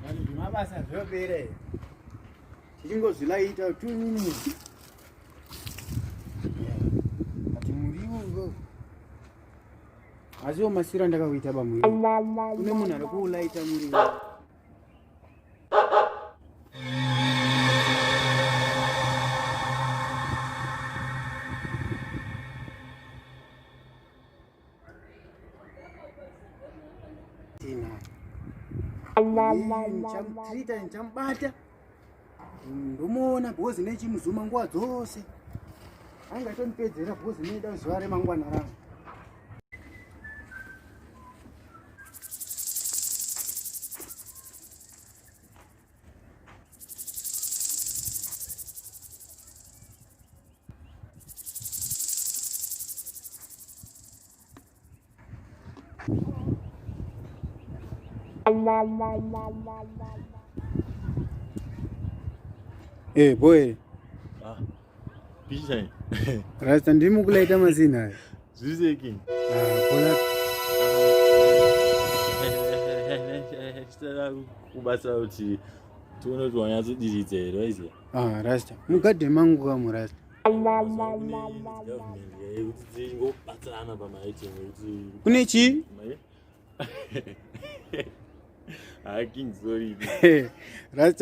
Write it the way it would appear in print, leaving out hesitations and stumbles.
Vanhu zvemabasa zvopera here? Tichingozvilaita 2 minutes. Ati muriwo ngo. Asiwo masira ndakakuita bamuriwo. Kune munhu ari kuulaita muriwo. Ndichamutrita, ndichamubata, ndomuona because nechimuzuma nguva dzose angatonipedzera because ndinoida zuva remangwana rangu. Eh, boy. Ah. Pisai. Rasta ndiri mukulaita mazina aya. Zviri sei king? Ah, bola. Chitara kubatsira kuti tione kuti wanyatsodiridza here waiziva. Ah, Rasta. Mugadhe mangu kamu Rasta. Kune chii? Ah, king sorry. Rasta.